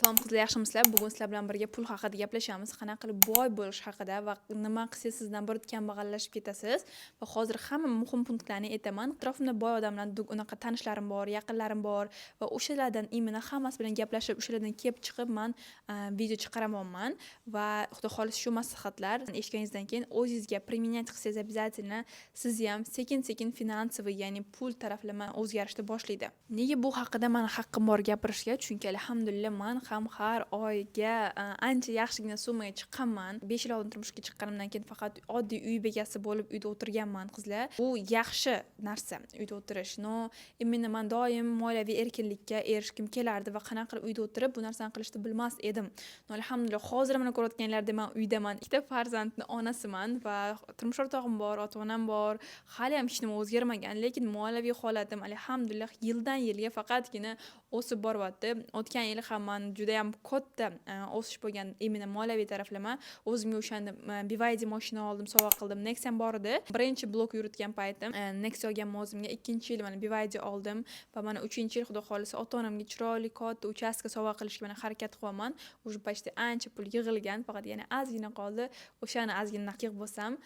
Salom, qizlar, yaxshimisizlar? Bugun sizlar bilan birga pul haqida gaplashamiz. Qanaqa qilib boy bo'lish haqida va nima qilsangiz, sizdan bir kambag'allashib ketasiz va hozir hamma muhim punktlarni aytaman. Atrofimda boy odamlarni, unaqa tanishlarim bor, yaqinlarim bor va o'shalardan, именно hammasi bilan gaplashib, o'shalardan kelib chiqib man video chiqaramonman va Xudo xohlasa, shu maslahatlar eshitganingizdan keyin o'zingizga применять qilsangiz, обязательно sizni ham sekin sekin финансовый, ya'ni pul taraflama o'zgarishni boshlaydi. Nega bu haqida mani haqqim bor gapirishga? Chunki, alhamdulillah, man ham har oyga ancha yaxshigina summaga chiqqanman. 5 yil oldin turmushga chiqqanimdan keyin faqat oddiy uy bekasi bo'lib uyda o'tirganman, qizlar. Bu yaxshi narsa, uyda o'tirish, но именно man doim moliyaviy erkinlikka erishgim kelardi va qanaqa qilib uyda o'tirib bu narsani qilishni bilmas edim. Но alhamdulillah, hozir mana ko'rayotganlaridek man uydaman, ikkita farzandni onasiman va turmush o'rtog'im bor, ota onam bor, haliyam hech nima o'zgarmagan, lekin moliyaviy holatim, alhamdulillah, yildan yilga faqatgina o'sib boryapti. O'tgan yili ham man judayam katta o'sish bo'lgan именно moliyaviy taraflama. O'zimga o'shanda BYD moshina oldim, sovg'a qildim. Nexia'm bor edi. Birinchi blog yuritgan paytim Nexia olganman o'zimga, ikkinchi yil mana BYD oldim va mana uchinchi yil, Xudo xohlasa, ota onamga chiroyli katta uchastka sovg'a qilishga mana harakat qilyapman. Уже почти ancha pul yig'ilgan, faqat yana ozgina qoldi. O'shani ozgina yig'ib bo'lsam,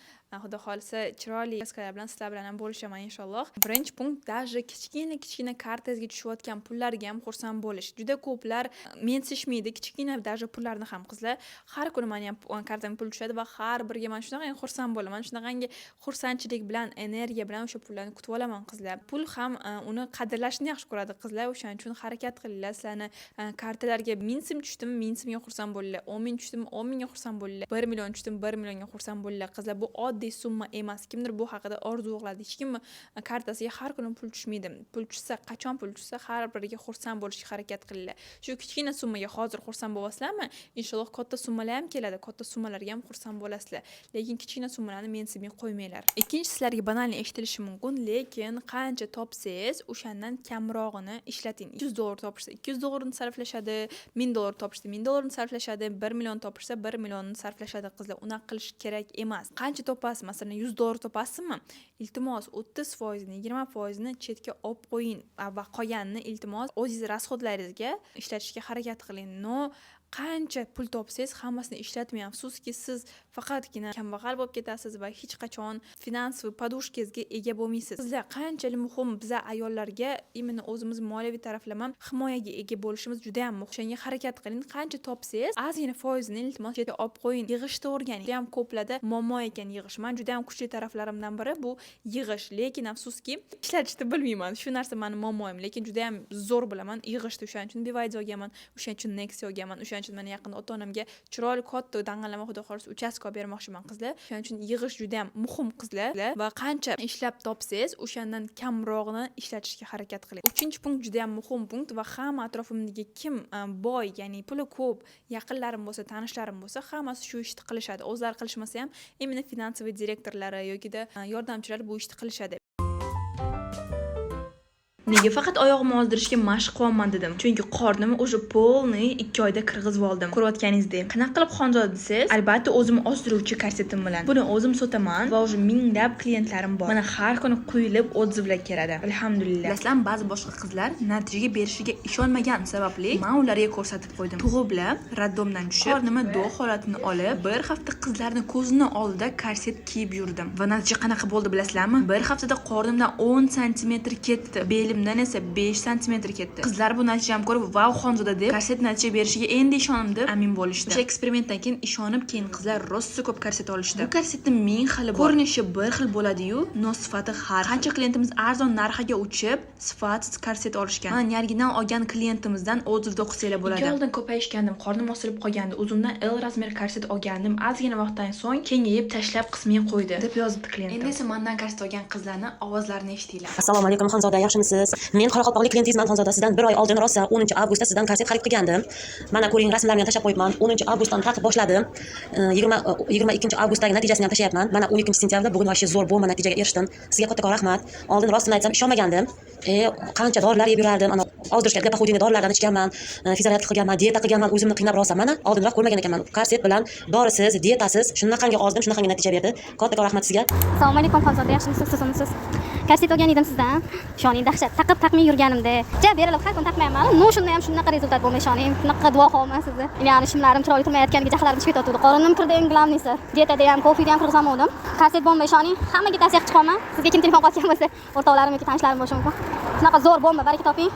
Xudo xohlasa, chiroyli uchastkalar bilan sizlar bilan ham bo'lishaman, inshaalloh. Birinchi punkt: даже kichkina kichkina kartangizga tushayotgan pullarga ham xursand bo'lish. Juda ko'plar mensishmaydi kichkina даже pullarni ham, qizlar. Har kuni mani ham kartamga pul tushadi va har biriga man shunaqangi xursand bo'laman, shunaqangi xursandchilik bilan, energiya bilan o'sha pullarni kutib olaman, qizlar. Pul ham uni qadrlashni yaxshi ko'radi, qizlar. O'shaning uchun harakat qilinglar. Sizlarni kartalarga 1000 so'm tushdimi, 1000 so'mga xursand bo'linglar, 10 000 tushdimi, 10 000ga xursand bo'linglar, 1 million tushdimi, 1 millionga xursand bo'linglar, qizlar. Bu oddiy summa emas. Kimdir bu haqida orzu qiladi. Hech kimni kartasiga har kuni pul tushmaydi. Pul tushsa, qachon pul tushsa, har biriga xursand bo'lishga harakat qilinglar. Shu kichkina summaga hozir xursand bo'lyapsizlarmi, inshaalloh, katta summalar ham keladi, katta summalarga ham xursand bo'lasizlar, lekin kichkina summalarni mensimay qo'ymanglar. Ikkinchi, sizlarga банальный eshitilishi mumkin, lekin qancha topsangiz, o'shandan kamrog'ini ishlating. 200 dollar topishsa, 200 dollarini sarflashadi, 1000 dollar topishsa, 1000 dollarini sarflashadi, 1 million topishsa, 1 millionni sarflashadi. Qizlar, unaqa qilish kerak emas. Qancha topasiz, masalan, 100 dollar topasizmi, iltimos, 30 foizini, 20 foizini chetga olib qo'ying va qolganini, iltimos, o'zingizni расход laringizga ishlatishga harakat qiling. Но qancha pul topsangiz, hammasini ishlatmang. Afsuski, siz faqatgina kambag'al bo'lib ketasiz va hech qachon финансовый подушка ngizga ega bo'lmaysiz. Qizlar, qanchalik muhim biza ayollarga именно o'zimiz moliyaviy taraflama himoyaga ega bo'lishimiz judayam muhim. O'shanga harakat qiling. Qancha topsangiz, ozgina foizini, iltimos, chetga olib qo'ying. Yig'ishni o'rganing. Judayam ko'plarda muammo ekan yig'ish. Man judayam kuchli taraflarimdan biri bu yig'ish, lekin afsuski, ishlatishni bilmayman. Shu narsa mani muammoyim, lekin judayam zo'r bilaman yig'ishni. O'shaning uchun BYD olganman, o'shaning uchun Nexia olganman, o'shaning uchun mana yaqinda ota onamga chiroyli katta dang'illama, Xudo xohlasa, uchastka olib bermoqchiman, qizlar. O'shaning uchun yig'ish judayam muhim, qizlar, va qancha ishlab topsangiz, o'shandan kamrog'ini ishlatishga harakat qiling. Uchinchi punkt judayam muhim punkt va hamma atrofimdagi kim boy, ya'ni puli ko'p yaqinlarim bo'lsa, tanishlarim bo'lsa, hammasi shu ishni qilishadi. O'zlari qilishmasa ham, именно финансовый direktorlari yokida yordamchilari bu ishni qilishadi. Nega faqat oyog'imni ozdirishga mashq qilyapman dedim. Chunki qornimni уже полный 2 oyda kirgizib oldim. Ko'rayotganingizdek. Qanaqa qilib, Xonzoda, desangiz, albatta, o'zim ozdiruvchi korsetim bilan. Buni o'zim sotaman va уже minglab klientlarim bor. Mana har kuni quyilib отзыв lar keladi. Alhamdulillah. Bilasizlarmi, ba'zi boshqa qizlar natijaga berishiga ishonmagan sababli men ularga ko'rsatib qo'ydim. Tug'iblar роддом dan tushib, qornimni до holatini olib, bir hafta qizlarni ko'zini oldida korset kiyib yurdim. Va natija qanaqa bo'ldi, bilasizlarmi? Bir haftada qornimdan 10 santimetr ketdi. Belimdan esa 5 santimetr ketdi. Qizlar bu natijamni ko'rib, "Vau, Xonzoda" deb, korset natija berishiga endi ishondim deb amin bo'lishdi. O'sha eksperimentdan keyin ishonib, keyin qizlar rosa ko'p korset olishdi. Bu korsetni ming xili bor. Ko'rinishi bir xil bo'ladi-yu, но sifati har. Qancha klientimiz arzon narxiga uchib, sifatsiz korset olishgan. Mana Nargidan olgan klientimizdan отзыв da o'qisanglar bo'ladi. 2 oy oldin ko'payishgandim, qornim osilib qolgandi. O'zimdan L размер korset olgandim. Ozgina vaqtdan so'ng kengayib tashlab qismay qo'ydi, deb yozibdi klientim. Endi esa mandan korset olgan qizlarni ovozlarini eshitinglar. Assalomu alaykum, Xonzoda, yaxshimisiz? Men qoraqalpoqlik klientingizman, Xonzoda. Sizdan bir oy oldin rosa 10 avgustda sizdan korset xarid qilgandim. Mana ko'ring, rasmlarni ham tashlab qo'yibman. 10 avgustdan taqib boshladim. 22 avgustdagi natijasini ham tashlayapman. Mana 12 sentyabrda bugun вообще zo'r bomba natijaga erishdim. Sizga kattakon rahmat. Oldin, rostini aytsam, ishonmagandim. Qancha dorilar yeb yurardim. Ana ozdirishga, для похудения dorilardan ichganman, физзарядка qilganman, dieta qilganman, o'zimni qiynab rosa. Mana oldinroq ko'rmagan ekanman. Korset bilan, dorisiz, dietasiz shunaqangi ozdim, shunaqangi natija berdi. Kattakon rahmat sizga. Assalomu alaykum, Xonzoda, yaxshimisiz, sizmisiz? Korset olgan edim sizdan. Ishoning, dahshat. Taqib taqmay yurganimda. Ja berilib har kun taqmayapman. Ну, shunda ham shunaqa результат bo'lmay, ishoning. Shunaqa duo qilyapman sizni. Ya'ni shimlarim chiroyli turmayotganiga jahlarim chiqib ketayotgandi. Qorinim kirdi, eng главный si. Dietada ham, kofeda ham kirgizolmadim. Korset bomba, ishoning. Hammaga tavsiya qilib chiqyapman. Sizga kim telefon qilayotgan bo'lsa, o'rtoqlarim yoki tanishlarim bo'lishi mumkin. Shunaqa zo'r bomba, baraka toping.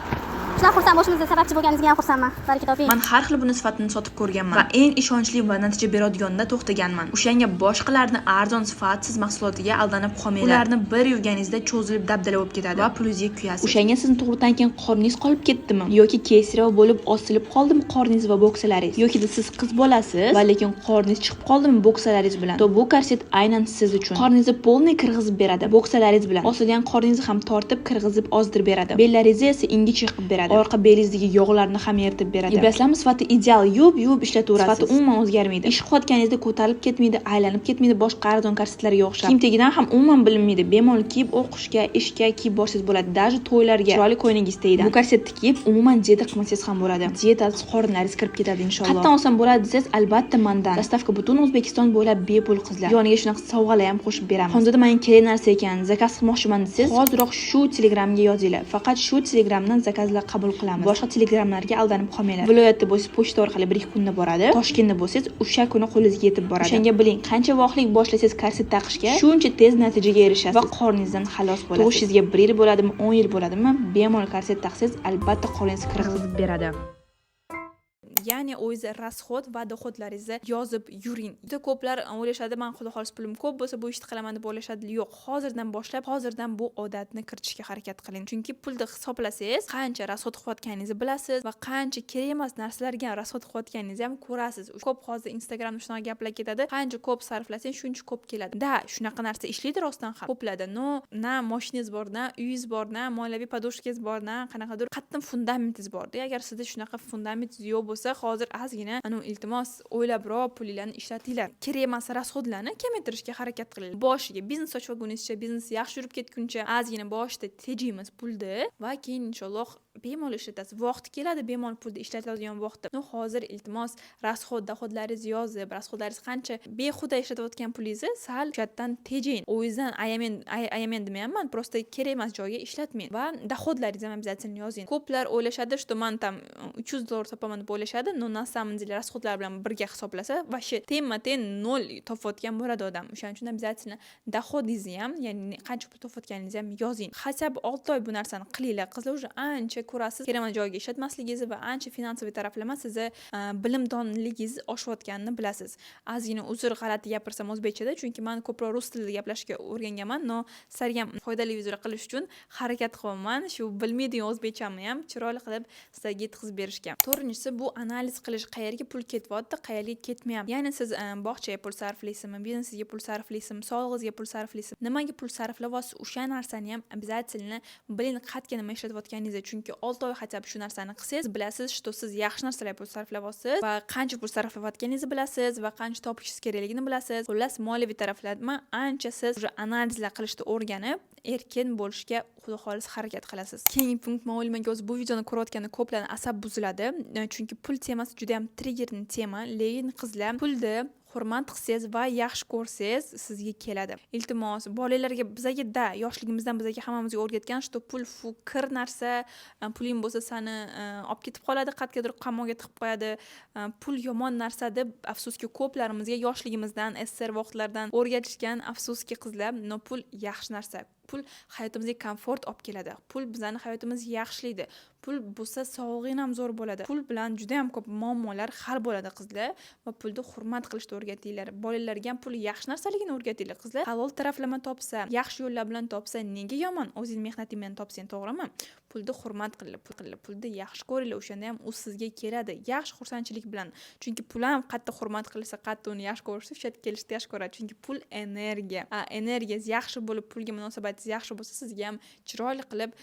Shunaqa xursand bo'lishimizga sababchi bo'lganingizga ham xursandman. Baraka toping. Man har xil buni sifatini sotib ko'rganman va eng ishonchli va natija beradiganda to'xtaganman. O'shanga boshqalarni arzon, sifatsiz mahsulotiga aldanib qolmanglar. Ularni bir yuvganingizda cho'zilib, dabdala bo'lib ketadi va pulingizga kuyasiz. O'shanga sizni tug'ruqdan keyin qorningiz qolib ketdimi yoki кесарево bo'lib osilib qoldimi qorningiz va bo'ksalaringiz, yokida siz qiz bolasiz va lekin qorningiz chiqib qoldimi bo'ksalaringiz bilan, то bu korset aynan siz uchun. Qorningizni полный kirgizib beradi, bo'ksalaringiz bilan osilgan qorningizni ham tortib, kirgizib, ozdirib beradi. Bellaringizni esa ingichka qilib beradi. Orqa belingizdagi yog'larni ham eritib beradi. Bilasizlarmi, sifati ideal, yuvib yuvib ishlataverasiz. Sifati umuman o'zgarmaydi. Ish qilayotganingizda ko'tarilib ketmaydi, aylanib ketmaydi boshqa arzon korsetlarga o'xshab. Kiyim tagidan ham umuman bilinmaydi. Bemalol kiyib o'qishga, ishga kiyib borsangiz bo'ladi, даже to'ylarga chiroyli ko'ylagingiz tagidan. Bu korsetni kiyib umuman dieta qilmasangiz ham bo'ladi. Dietasiz qorinlaringiz kirib ketadi, inshaalloh. Qayerdan olsam bo'ladi desangiz, albatta mandan. Доставка butun O'zbekiston bo'ylab bepul, qizlar. Yoniga shunaqa sovg'alar ham qo'shib beramiz. Xonzoda, menga kerak narsa ekan, заказ qilmoqchiman desangiz, hoziroq shu Telegramga yozinglar. Faqat shu Telegramdan заказ lar qabul qilamiz. Boshqa Telegramlarga aldanib qolmanglar. Viloyatda bo'lsangiz, pochta orqali 1-2 kunda boradi. Toshkentda bo'lsangiz, o'sha kuni qo'lingizga yetib boradi. O'shanga biling, qancha vaqtlik boshlasangiz korset taqishga, shuncha tez natijaga erishasiz va qorningizdan xalos bo'lasiz. Tug'ishingizga 1 yil bo'ladimi, 10 yil bo'ladimi, bemalol korset taqsangiz, albatta qorningiz kirgizib beradi. Ya'ni o'zingizni расход va доход laringizni yozib yuring. Juda ko'plar o'ylashadi, man, xudo xohlasa, pulim ko'p bo'lsa, bu ishni qilaman deb o'ylashadi. Yo'q, hozirdan boshlab, hozirdan bu odatni kiritishga harakat qiling. Chunki pulni hisoblasangiz, qancha расход qilayotganingizni bilasiz va qancha kerak emas narsalarga расход qilayotganingizni ham ko'rasiz. Ko'p hozir Instagramda shunaqa gaplar ketadi: qancha ko'p sarflasang, shuncha ko'p keladi. Да, shunaqa narsa ishlaydi rostdan ham ko'plarda, но na moshinangiz bor, na uyingiz bor, na moliyaviy подушка ngiz bor, na qanaqadir qattiq fundamentingiz borda. Agar sizda shunaqa fundamentingiz yo'q bo'lsa, hozir ozgina anavi, iltimos, o'ylabroq pulinglarni ishlatinglar. Kerak emas расход larni kamaytirishga harakat qilinglar. Boshiga biznes ochib olguningizcha, biznes yaxshi yurib ketguncha ozgina boshida tejaymiz pulni va keyin, inshaalloh, bemalol ishlatasiz. Vaqti keladi bemalol pulni ishlatadigan vaqti. Но hozir, iltimos, расход, доход laringizni yozib, расход laringiz qancha, behuda ishlatayotgan pulingizni sal o'sha yerdan tejang. O'zingizdan ayamen demayapman, просто kerak emas joyga ishlatmang va доход laringizni ham обязательно yozing. Ko'plar o'ylashadi, что man там 300 dollar topaman deb o'ylashadi, но на самом деле расход lar bilan birga hisoblasa, вообще tengma teng nol topayotgan bo'ladi odam. O'shaning uchun обязательно доход ingizni ham, ya'ni qancha pul topayotganingizni ham yozing. Хотя бы 6 oy bu narsani qilinglar, qizlar. Уже ancha ko'rasiz kerak emas joyga ishlatmasligingizni va ancha финансовый taraflama sizni bilimdonligingiz oshayotganini bilasiz. Ozgina uzr, g'alati gapirsam o'zbekchada, chunki man ko'proq rus tilida gaplashishga o'rganganman, но sizlarga ham foydali videolar qilish uchun harakat qilyapman, shu bilmaydigan o'zbekchamni ham chiroyli qilib sizlarga yetkazib berishga. To'rtinchisi, bu analiz qilish: qayerga pul ketyapti, qayerga ketmayapti. Ya'ni siz bog'chaga pul sarflaysizmi, biznesga pul sarflaysizmi, sog'lig'ingizga pul sarflaysizmi, nimaga pul sarflayapsiz, o'sha narsani ham обязательно biling, qayerga nima ishlatayotganingizni. Chunki 6 oy хотя бы shu narsani qilsangiz, bilasiz, что siz yaxshi narsalarga pul sarflayapsiz va qancha pul sarflayotganingizni bilasiz va qancha topishingiz kerakligini bilasiz. Xullas, moliyaviy taraflama ancha siz уже analizlar qilishni o'rganib, erkin bo'lishga, xudo xohlasa, harakat qilasiz. Keyingi punkt, man o'ylaymanki, o'zi bu videoni ko'rayotganda ko'plarni asab buziladi, chunki pul temasi juda yam триггерный tema. Lekin, qizlar, pulni hurmat qilsangiz va yaxshi ko'rsangiz, sizga keladi. Iltimos, bolalarga, bizaga da yoshligimizdan bizaga hammamizga o'rgatgan, что pul fu, kir narsa, puling bo'lsa, sani olib ketib qoladi, qayergadir qamoqqa tiqib qo'yadi, pul yomon narsa deb, afsuski, ko'plarimizga yoshligimizdan, SSSR vaqtlaridan o'rgatishgan, afsuski, qizlar. Но pul yaxshi narsa. Pul hayotimizga komfort olib keladi, pul bizani hayotimizni yaxshilaydi, pul bo'lsa, sog'lig'ing ham zo'r bo'ladi, pul bilan juda yam ko'p muammolar hal bo'ladi, qizlar. Va pulni hurmat qilishni o'rgatinglar, bolalarga ham pul yaxshi narsaligini o'rgatinglar, qizlar. Halol taraflama topsa, yaxshi yo'llar bilan topsa, nega yomon? O'zing mehnating bilan topsang, to'g'rimi? Pulni hurmat qilinglar, pul qilinglar, pulni yaxshi ko'ringlar, o'shanda ham u sizga keladi yaxshi xursandchilik bilan. Chunki pul ham qattiq hurmat qilsa, qattiq uni yaxshi ko'rishsa, o'sha yerga kelishni yaxshi ko'radi. Chunki pul energiya, a energiyangiz yaxshi bo'lib, pulga munosabatingiz yaxshi bo'lsa, sizga ham chiroyli qilib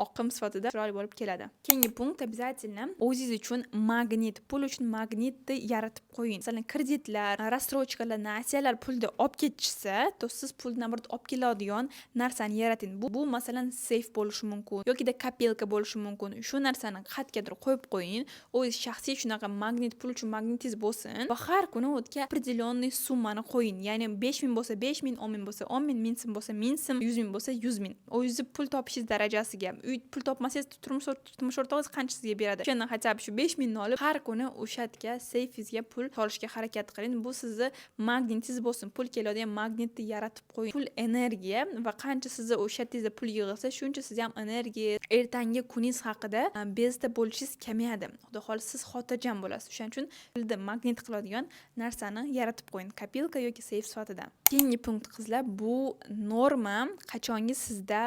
oqim sifatida chiroyli bo'lib keladi. Keyingi punkt: обязательно o'zingiz uchun magnit, pul uchun magnitni yaratib qo'ying. Masalan, kreditlar, рассрочка lar, nasiyalar pulni olib ketishsa, то siz pulni, наоборот, olib keladigan narsani yarating. Bu masalan, seyf bo'lishi mumkin yokida копилка bo'lishi mumkin. Shu narsani qayergadir qo'yib qo'ying. O'zingiz shaxsiy shunaqa magnit, pul uchun magnitingiz bo'lsin va har kuni u yerga определенный summani qo'ying. Ya'ni 5000 bo'lsa 5000, 10 000 bo'lsa 10 000, 1000 so'm bo'lsa 1000 so'm, 100 000 bo'lsa 100 000. O'zingizni pul topishingiz darajasiga. Uy pul topmasangiz, turmush o'rtog'ingiz qancha sizga beradi, o'shandan хотя бы shu 5000ni olib, har kuni o'sha yerga, seyfingizga pul solishga harakat qiling. Bu sizni magnitingiz bo'lsin, pul keladigan magnitni yaratib qo'ying. Pul energiya va qancha sizni o'sha yeringizda pul yig'ilsa, shuncha sizni ham energiya, ertangi kuningiz haqida bezovta bo'lishingiz kamayadi. Xudo xohlasa, siz xotirjam bo'lasiz. O'shaning uchun pulni magnit qiladigan narsani yaratib qo'ying, копилка yoki seyf sifatida. Keyingi punkt, qizlar, bu norma, qachonki sizda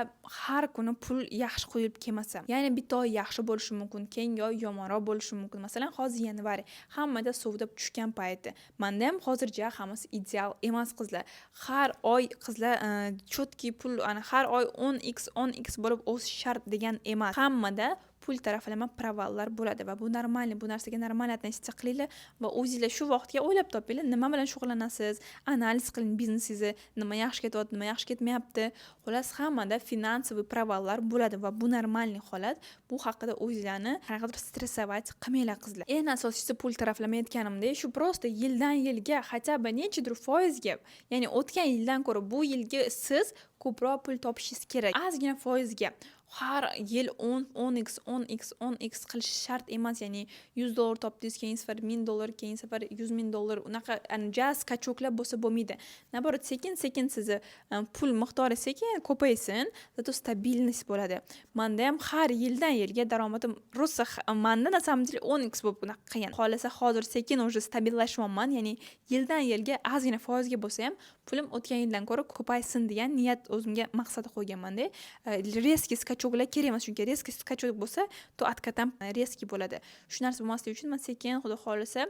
har kuni pul yaxshi quyilib kelmasa. Ya'ni bitta oy yaxshi bo'lishi mumkin, keyingi oy yomonroq bo'lishi mumkin. Masalan, hozir yanvar, hammada sovudab tushgan payti. Manda ham hozircha hammasi ideal emas, qizlar. Har oy, qizlar, четкий pul, ana, har oy 10x 10x bo'lib o'sish shart degan emas. Hammada pul taraflama провал lar bo'ladi va bu нормальный. Bu narsaga нормально относиться qilinglar va o'zinglar shu vaqtga o'ylab topinglar, nima bilan shug'ullanasiz, analiz qiling biznesingizni: nima yaxshi ketyapti, nima yaxshi ketmayapti. Xullas, hammada финансовый провал lar bo'ladi va bu нормальный holat. Bu haqida o'zinglarni qanaqadir стрессовать qilmanglar, qizlar. Eng asosiysi, pul taraflama aytganimdek, shu просто yildan yilga хотя бы nechidir foizga, ya'ni o'tgan yildan ko'ra bu yilgi siz ko'proq pul topishingiz kerak, ozgina foizga. Har yil 10, 10x, 10x, 10x qilish shart emas. Ya'ni 100 dollar topdingiz, keyingi safar 1000 dollar, keyingi safar 100 000 dollar, unaqa ja скачок lar bo'lsa bo'lmaydi. Наоборот, sekin sekin sizni pul miqdori sekin ko'paysin, зато стабильность bo'ladi. Manda ham har yildan yilga daromadim rosa, manda на самом деле 10x bo'lib unaqa qilgan. Xohlasa, hozir sekin уже stabillashyapman. Ya'ni yildan yilga ozgina foizga bo'lsa ham pulim o'tgan yildan ko'ra ko'paysin degan niyat, o'zimga maqsad qo'yganmanda. Резкий скачок lar kerak emas, chunki резкий скачок bo'lsa, то откат ham резкий bo'ladi. Shu narsa bo'lmasligi uchun man sekin, xudo xohlasa,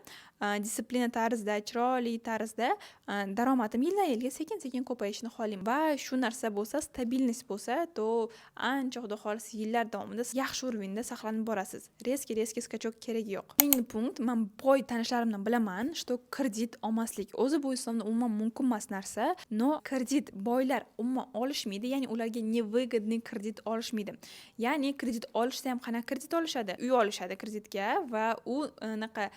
дисциплина tarzida, chiroyli tarzda daromadim yildan yilga sekin sekin ko'payishini xohlayman. Va shu narsa bo'lsa, стабильность bo'lsa, то ancha, xudo xohlasa, yillar davomida yaxshi уровень da saqlanib borasiz. Резкий скачок keragi yo'q. Keyingi punkt: man boy tanishlarimdan bilaman, что kredit olmaslik o'zi bu islomda umuman mumkin emas narsa, но kredit boylar umuman olishmaydi, ya'ni ularga невыгодный kredit olishmaydi. Ya'ni kredit olishsa ham qanaqa kredit olishadi? Uy olishadi kreditga va u anaqa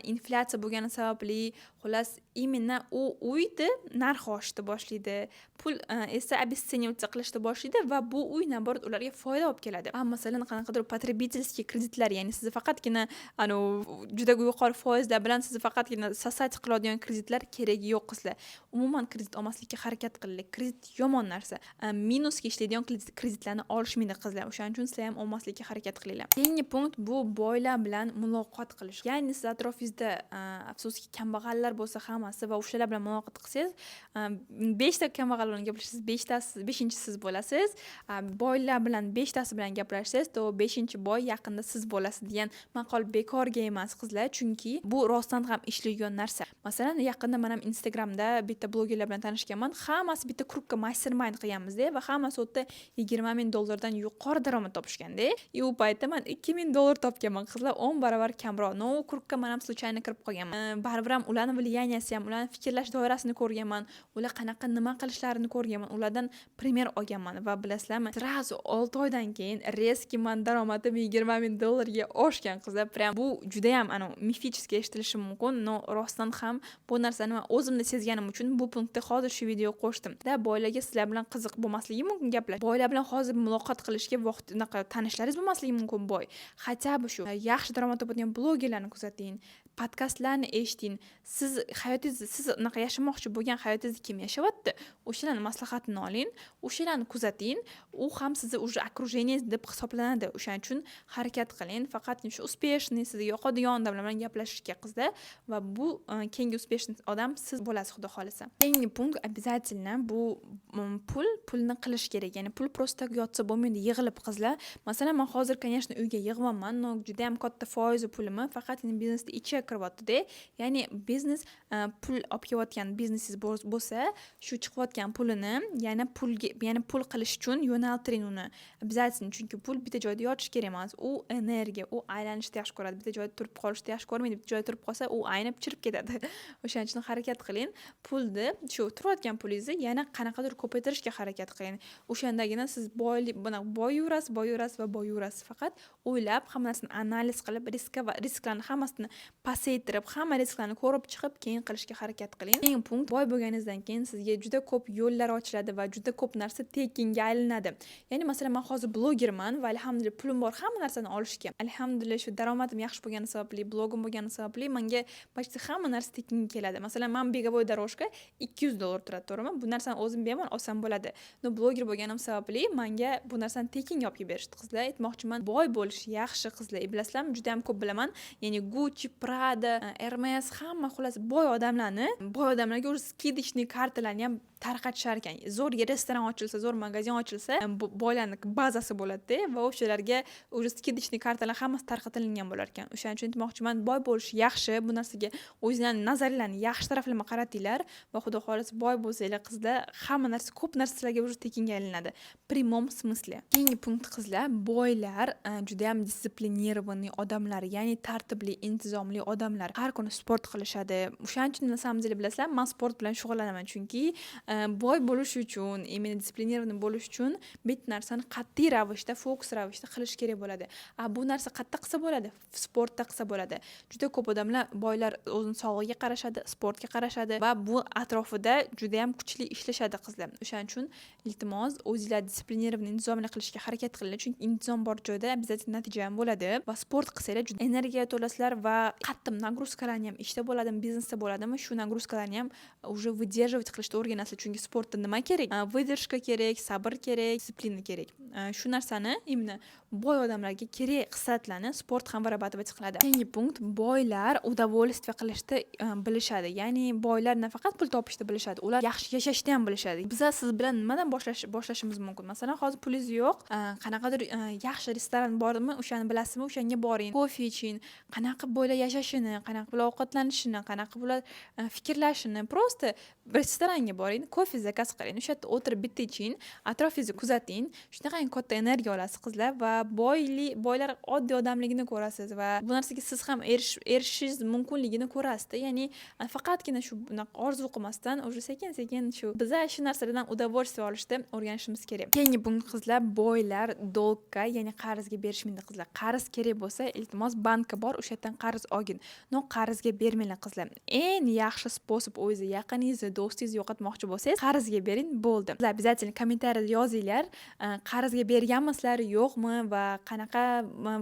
inflyatsiya bo'lgani sababli, xullas, именно u uyni narxi oshishni boshlaydi, pul esa обесцениваться qilishni boshlaydi va bu uy, наоборот, ularga foyda olib keladi. A masalan, qanaqadir потребительский kreditlar, ya'ni sizni faqatgina anavi juda yuqori foizlar bilan sizni faqatgina сосать qiladigan kreditlar keragi yo'q, qizlar. Umuman kredit olmaslikka harakat qilinglar. Kredit yomon narsa. Minusga ishlaydigan kreditlarni olishmaydi, qizlar. O'shaning uchun sizlar ham olmaslikka harakat qilinglar. Keyingi punkt: bu boylar bilan muloqot qilish. Ya'ni siz atrofingizda, afsuski, kambag'allar bo'lsa hammasi va o'shalar bilan muloqot qilsangiz, beshta kambag'al bilan gaplashsangiz, beshtasi, beshinchisi siz bo'lasiz. Boylar bilan beshtasi bilan gaplashsangiz, то beshinchi boy yaqinda siz bo'lasiz degan maqol bekorga emas, qizlar, chunki bu rostdan ham ishlaydigan narsa. Masalan, yaqinda man ham Instagramda bitta blogerlar bilan tanishganman. Hammasi bitta круг ga mastermind qilganmizda va hammasi u yerda 20 000 dollardan yuqori daromad topishganda. И u paytda man 2000 dollar topganman, qizlar, 10 barobar kamroq. Но u круг ga man ham случайно kirib qolganman. Baribir ham ularni влияние si ham, ularni fikrlash doirasini ko'rganman, ular qanaqa, nima qilishlarini ko'rganman, ulardan пример olganman va bilasizlarmi, сразу 6 oydan keyin резкий man daromadim 20 000 dollarga oshgan, qizlar. Прям bu judayam anavi мифический eshitilishi mumkin, но rostdan ham bu narsani man o'zimda sezganim uchun bu punktni hozir shu videoga qo'shdim da. Boylarga sizlar bilan qiziq bo'lmasligi mumkin gaplar, boylar bilan hozir muloqot qilishga vaqt, unaqa tanishlaringiz bo'lmasligi mumkin boy. Хотя бы shu yaxshi daromad topadigan blogerlarni kuzating, podkastlarni eshiting. Siz hayotingizni, siz unaqa yashamoqchi bo'lgan hayotingizni kim yashayapti, o'shalarni maslahatini oling, o'shalarni kuzating. U ham sizni уже окружение deb hisoblanadi. O'shaning uchun harakat qiling faqat shu успешный, sizga yoqadigan odamlar bilan gaplashishga, qizlar, va bu keyingi успешный odam siz bo'lasiz, xudo xohlasa. Keyingi punkt: обязательно bu pul, pulni qilish kerak. Ya'ni pul просто так yotsa bo'lmaydi yig'ilib, qizlar. Masalan, man hozir, конечно, uyga yig'yapman, но judayam katta foizi pulimni faqatgina biznesni ichi kiryaptida. Ya'ni biznes pul olib kelayotgan biznesingiz bo'lsa, shu chiqayotgan pulini yana pulga, yana pul qilish uchun yo'naltiring uni обязательно, chunki pul bitta joyda yotishi kerak emas. U energiya, u aylanishni yaxshi ko'radi, bitta joyda turib qolishni yaxshi ko'rmaydi. Bitta joyda turib qolsa, u aynib, chirib ketadi. O'shaning uchun harakat qiling, pulni, shu turayotgan pulingizni yana qanaqadir ko'paytirishga harakat qiling. O'shandagina siz boylik bunaqa boyaverasiz, boyaverasiz va boyaverasiz. Faqat o'ylab, hamma narsani analiz qilib, riskka va risklarni hammasini pasaytirib, hamma risklarni ko'rib chiqib, keyin qilishga harakat qiling. Keyingi punkt: boy bo'lganingizdan keyin sizga juda ko'p yo'llar ochiladi va juda ko'p narsa tekinga aylanadi. Ya'ni, masalan, man hozir blogerman va, alhamdulillah, pulim bor hamma narsani olishga. Alhamdulillah, shu daromadim yaxshi bo'lgani sababli, blogim bo'lgani sababli manga почти hamma narsa tekinga keladi. Masalan, man беговой дорожка 200 dollar turadi, to'g'rimi? Bu narsani o'zim bemalol olsam bo'ladi, но bloger bo'lganim sababli manga bu narsani tekinga olib kelib berishdi. Qizlar, aytmoqchiman, boy bo'lish yaxshi, qizlar. Bilasizlarmi, juda yam ko'p bilaman, ya'ni Gucci, Prada, Hermes, hamma, xullas, boy odamlarni, boy odamlarga уже скидочный kartalarni ham tarqatishar ekan. Zo'r restoran ochilsa, zo'r magazin ochilsa, boylarni bazasi bo'ladida va o'shalarga уже скидочный kartalar hammasi tarqatilgan bo'lar ekan. O'shaning uchun aytmoqchiman, boy bo'lish yaxshi. Bu narsaga o'zinglarni nazaringlarni yaxshi taraflama qaratinglar va, xudo xohlasa, boy bo'lsanglar, qizlar, hamma narsa, ko'p narsa sizlarga уже tekinga aylanadi, прямом смысле. Keyingi punkt, qizlar: boylar judayam дисциплинированный odamlar, ya'ni tartibli, intizomli odamlar, har kuni sport qilishadi. O'shaning uchun, на самом деле, bilasizlar, man sport bilan shug'ullanaman, chunki boy bo'lish uchun, именно дисциплинированный bo'lish uchun bitta narsani qat'iy ravishda, fokus ravishda qilish kerak bo'ladi. A bu narsa qayerda qilsa bo'ladi? Sportda qilsa bo'ladi. Juda ko'p odamlar, boylar o'zini sog'lig'iga qarashadi, sportga qarashadi va bu atrofida judayam kuchli ishlashadi, qizlar. O'shaning uchun, iltimos, o'zinglar дисциплинированный, intizomli qilishga harakat qilinglar, chunki intizom bor joyda обязательно natija ham bo'ladi. Va sport qilsanglar, juda energiya to'lasizlar va qattiq нагрузка larni ham, ishda bo'ladimi, biznesda bo'ladimi, shu нагрузка larni ham уже выдерживать qilishni o'rganasizlar, chunki sportda nima kerak? Выдержка kerak, sabr kerak, дисциплина kerak. Shu narsani, именно boy odamlarga kerak xislatlarni sport ham вырабатывать qiladi. Keyingi punkt: boylar удовольствие qilishni bilishadi. Ya'ni boylar nafaqat pul topishni bilishadi, ular yaxshi yashashni ham bilishadi. Biza siz bilan nimadan boshlashimiz mumkin? Masalan, hozir pulingiz yo'q, qanaqadir yaxshi restoran bormi, o'shani bilasizmi, o'shanga boring, kofe iching, qanaqa qilib boylar yashashini, qanaqa bular ovqatlanishini, qanaqa bular fikrlashini. Просто restoranga boring, kofe zakaz qiling, o'sha yerda o'tirib bitta iching, atrofingizni kuzating. Shunaqangi katta energiya olasiz, qizlar, va boyli, boylar oddiy odamligini ko'rasiz va bu narsaga siz ham erishishingiz mumkinligini ko'rasizda. Ya'ni faqatgina shu bunaqa orzu qilmasdan, уже sekin sekin shu biza shu narsalardan удовольствие olishni o'rganishimiz kerak. Keyingi punkt, qizlar: boylar долг ka, ya'ni qarzga berishmaydi. Qizlar, qarz kerak bo'lsa, iltimos, bankka bor, o'sha yerdan qarz olgin, но qarzga bermanglar. Qizlar, eng yaxshi способ: o'zingizni yaqiningizni, do'stingizni yo'qotmoqchi bo'lsangiz, qarzga bering, bo'ldi. Sizlar обязательно kommentariyada yozinglar, qarzga berganmisizlar, yo'qmi va qanaqa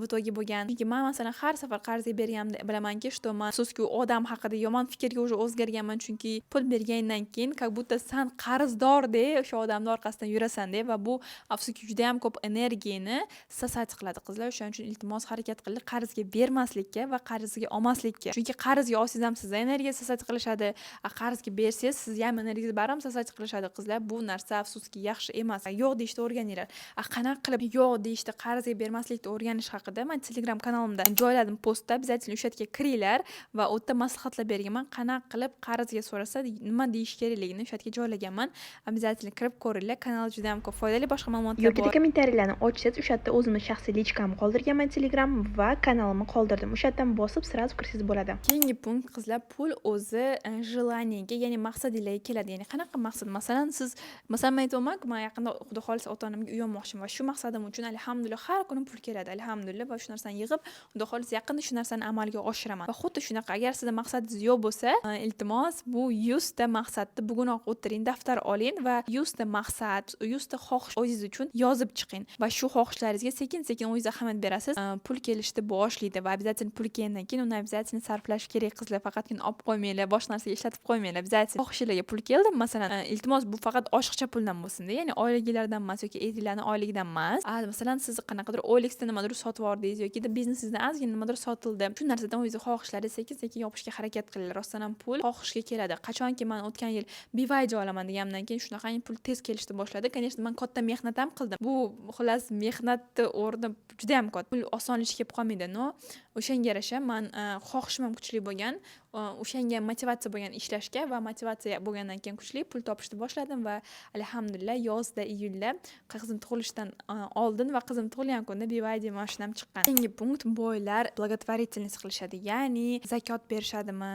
в итоге bo'lgan. Chunki man, masalan, har safar qarzga berganimda bilamanki, что man, afsuski, u odam haqida yomon fikrga уже o'zgarganman, chunki pul bergandan keyin как будто san qarzdordek o'sha odamni orqasidan yurasanda va bu, afsuski, judayam ko'p energiyani сосать qiladi, qizlar. O'shaning uchun, iltimos, harakat qilinglar qarzga bermaslikka va qarzga olmaslikka, chunki qarzga olsangiz ham sizni energiya сосать qilishadi, a qarzga bersangiz, sizni ham energiyangizni baribir сосать qilishadi. Qizlar, bu narsa, afsuski, yaxshi emas. Yo'q deyishni o'rganinglar. A qanaqa qilib yo'q deyishni, qarzga bermaslikni o'rganish haqida man Telegram kanalimda joyladim postda. Обязательно o'sha yerga kiringlar va u yerda maslahatlar berganman, qanaqa qilib qarzga so'rasa nima deyish kerakligini o'sha yerga joylaganman. Обязательно kirib ko'ringlar, kanal juda ham ko'p foydali boshqa ma'lumotlar Yoki bor. Kommentariyalarni ochsangiz, o'sha yerda o'zimni shaxsiy личка mni qoldirganman, Telegram va kanalimni qoldirdim. O'sha yerdan bosib, сразу kirsangiz bo'ladi. Keyingi punkt, qizlar: pul o'zi желание ga, ya'ni maqsadinglarga keladi. Ya'ni qanaqa maqsad? Masalan, siz, masalan, man aytyapmanku, man yaqinda, xudo xohlasa, ota onamga uy olmoqchiman va shu maqsadim uchun, alhamdulillah, har kuni pul keladi, alhamdulillah, va shu narsani yig'ib, xudo xohlasa, yaqinda shu narsani amalga oshiraman. Va xuddi shunaqa, agar sizni maqsadingiz yo'q bo'lsa, iltimos, bu 100 ta maqsadni bugunoq o'tiring, daftar oling va 100 ta maqsad, 100 ta xohish o'zingiz uchun yozib chiqing va shu xohishlaringizga sekin sekin o'zingiz ahamiyat berasiz, pul kelishni boshlaydi. Va обязательно pul kelgandan keyin uni обязательно sarflash kerak, qizlar. Faqatgina olib qo'ymanglar, boshqa narsaga ishlatib qo'ymanglar. Обязательно xohishinglarga pul keldi, masalan. Masalan, iltimos, bu faqat oshiqcha puldan bo'lsinda, ya'ni oyligilardan emas yoki eringlarni oyligidan emas. Masalan, siz qanaqadir OLXda nimadir sotib yubordingiz yoki biznesingizdan ozgina nimadir sotildi. Shu narsadan o'zingizni xohishlaringizni sekin sekin yopishga harakat qilinglar. Rostdan ham pul xohishga keladi. Qachonki man o'tgan yil BYD olaman deganimdan keyin shunaqangi pul tez kelishni boshladi. Конечно, man katta mehnat ham qildim. Bu, xullas, mehnatni o'rni judayam katta. Pul osonlikcha kelib qolmaydi, но o'shanga yarasha man xohishim ham kuchli bo'lgan, o'shanga motivatsiya bo'lgan ishlashga va motivatsiya bo'lgandan keyin kuchli pul topishni boshladim va, alhamdulillah, yozda, iyulda, qizim tug'ilishidan oldin va qizim tug'ilgan kunda BYD mashinam chiqqan. Keyingi punkt: boylar благотворительность qilishadi, ya'ni zakot berishadimi,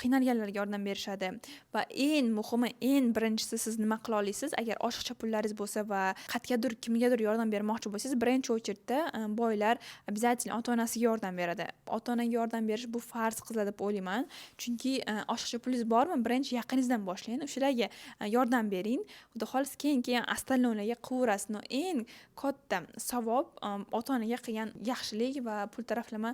qiynalganlarga yordam berishadi. Va eng muhimi, eng birinchisi, siz nima qila olasiz? Agar oshiqcha pullaringiz bo'lsa va qayergadir, kimgadir yordam bermoqchi bo'lsangiz, birinchi очередь da boylar обязательно ota onasiga yordam beradi. Ota onaga yordam berish bu farz, qizlar, deb o'ylayman. Chunki oshiqcha pulingiz bormi, birinchi yaqiningizdan boshlang, o'shalarga yordam bering. Xudo xohlasa, keyin остальной larga qilaverasiz. Но eng katta savob ota onaga qilgan yaxshilik va pul taraflama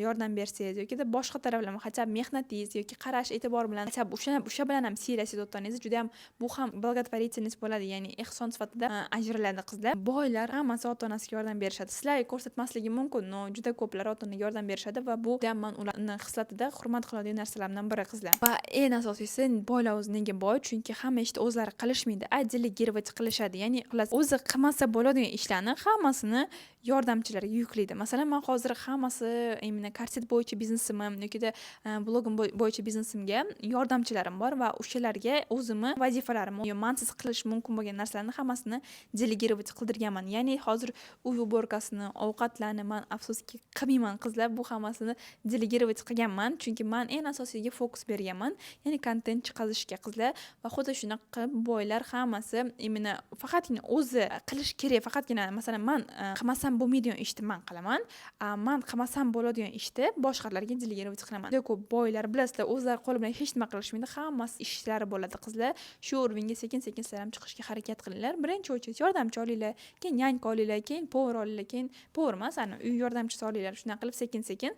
yordam bersangiz yokida boshqa taraflama, хотя бы mehnatingiz yoki qarash, e'tibor bilan, хотя бы o'sha bilan ham siylasangiz ota onangizni, judayam bu ham благотворительность bo'ladi, ya'ni ehson sifatida ajraladi, qizlar. Boylar hammasi ota onasiga yordam berishadi. Sizlarga ko'rsatmasligi mumkin, но juda ko'plar ota onaga yordam berishadi va bu judayam man ularni xislatida hurmat qiladigan narsalarimdan biri, qizlar. Va eng asosiysi, boylar o'zi nega boy? Chunki hamma ishni o'zlari qilishmaydi, a делегировать qilishadi, ya'ni, xullas, o'zi qilmasa bo'ladigan ishlarni hammasini yordamchilarga yuklaydi. Masalan, man hozir hammasi именно korset bo'yicha biznesimim yokida blogim bo'yicha biznesimga yordamchilarim bor va o'shalarga o'zimni vazifalarimni yo mansiz qilish mumkin bo'lgan narsalarni hammasini делегировать qildirganman. Ya'ni hozir uy уборка sini, ovqatlarni man, afsuski, qilmayman, qizlar, bu hammasini делегировать qilganman, chunki man eng asosiyga fokus berganman, ya'ni kontent chiqazishga, qizlar. Va xuddi shunaqa qilib boylar hammasi именно faqatgina o'zi qilish kerak, faqatgina, masalan, man qilmasam bo'lmaydigan ishni man qilaman, man qilmasam bo'ladigan ishni boshqalarga делегировать qilaman. Juda ko'p boylar, bilasizlar, o'zlari qo'li bilan hech nima qilishmaydi, hammasi ishlari bo'ladi, qizlar. Shu уровень ga sekin sekin sizlar ham chiqishga harakat qilinglar. Birinchi очередь yordamchi olinglar, keyin нянька olinglar, keyin повар olinglar, keyin повар emas, ani uy yordamchisi olinglar. Shunaqa qilib sekin sekin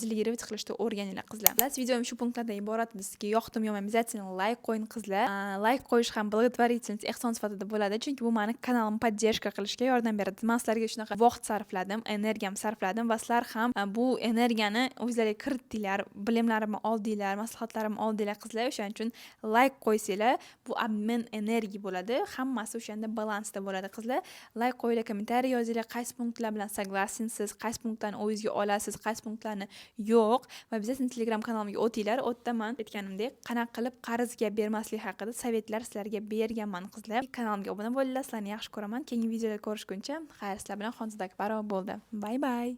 делегировать qilishni o'rganinglar, qizlar. Xullas, videom shu punktlardan iborat. Sizga yoqdimi, yo'qmi, обязательно layk qo'ying, qizlar. Layk qo'yish ham благотворительность, ehson sifatida bo'ladi, chunki bu mani kanalimni поддержка qilishga yordam beradi. Man sizlarga shunaqa vaqt sarfladim, energiyamni sarfladim va sizlar ham bu energiyani o'zlariga kiritdinglar, bilimlarimni oldinglar, maslahatlarimni oldinglar, qizlar. O'shaning uchun layk qo'ysanglar, bu обмен energiya bo'ladi, hammasi o'shanda balansda bo'ladi, qizlar. Layk qo'yinglar, kommentariy yozinglar, qaysi punktlar bilan согласен siz, qaysi punktlarni o'zingizga olasiz, qaysi punktlarni yo'q. Va обязательно Telegram kanalimga o'tinglar. U yerda man aytganimdek, qanaqa qilib qarzga bermaslik haqida совет lar sizlarga berganman, qizlar. Kanalimga obuna bo'linglar, sizlarni yaxshi ko'raman. Keyingi videoda ko'rishguncha xayr, sizlar bilan Xonzoda Akbarova bo'ldi. Bye bye.